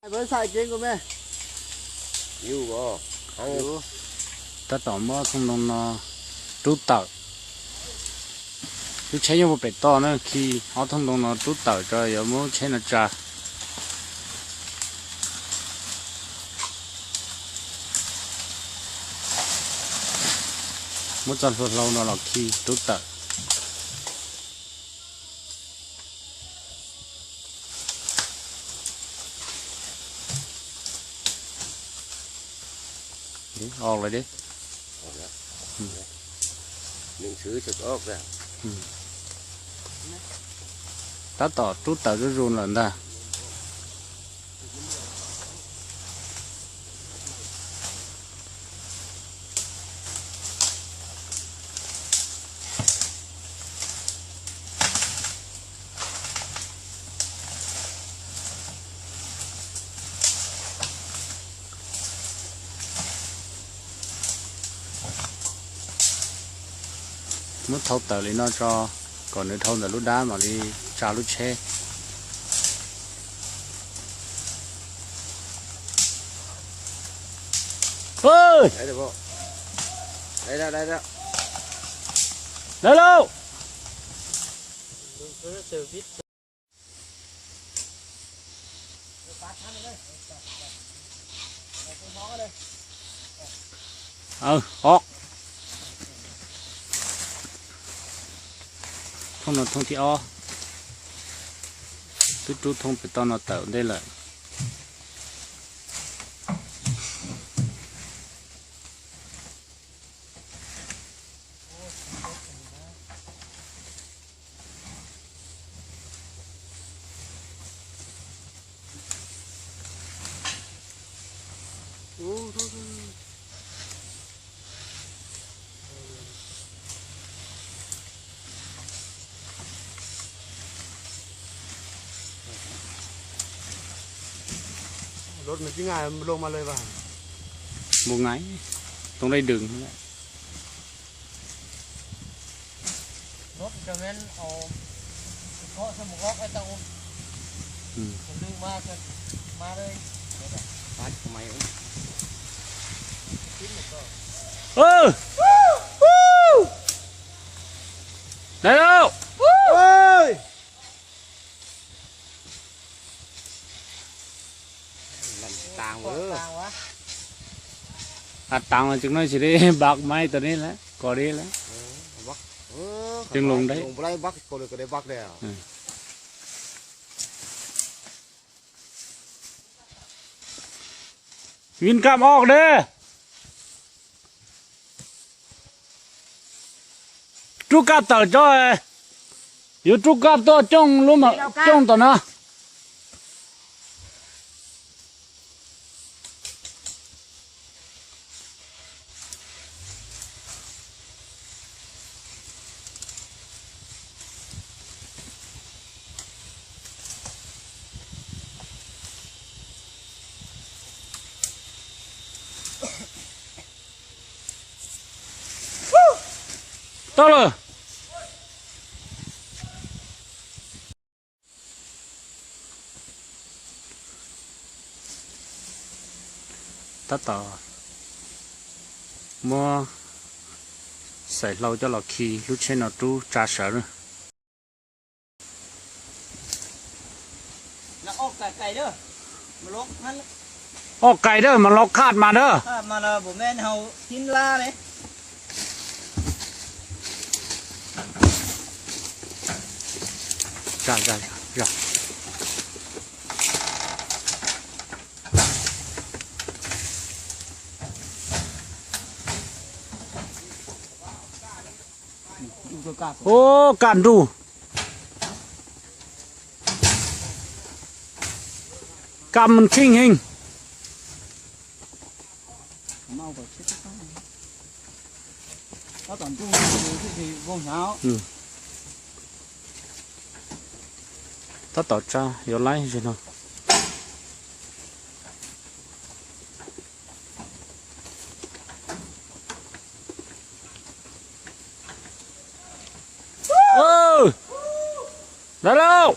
Tab tom muab thooj ntoo no rub tawm. Lub tsheb nyob puag pem toj na, khi ob thooj ntoo no rub tawm tso yuav muab lub tsheb no tsa. Muab txoj hlua hlau no los khi rub tawm. Ua li, tab tom rub tawm zuj zus lawm ntag. Muab thau tawm li no tso, kom nws dhau ntawm lub dab mam li tsa lub tsheb. Dai lauj! Ob, thooj no thooj thib ob. Twb rub thooj pem toj no tawm ntej lawm. Mus ngai, too lej dws. Dai lauj! Taag los tseem no tsis li npaj maib tau ne lawm, kos li lawm. Tseem loo dai. Vin kam oj dab. Rub kab tawm tso, yuav rub kab tuaj cooj lub, cooj tom no. Tau lawm. Tab tom muab xaim hlau coj los khi lub tsheb no rub tsa sawv na. Oj kais dawb mas los khaj mas dawb. Ub, kaj nruj. Kaj mus kheej heev. Tab tom tsa yuav laib zig no. Dai lauj!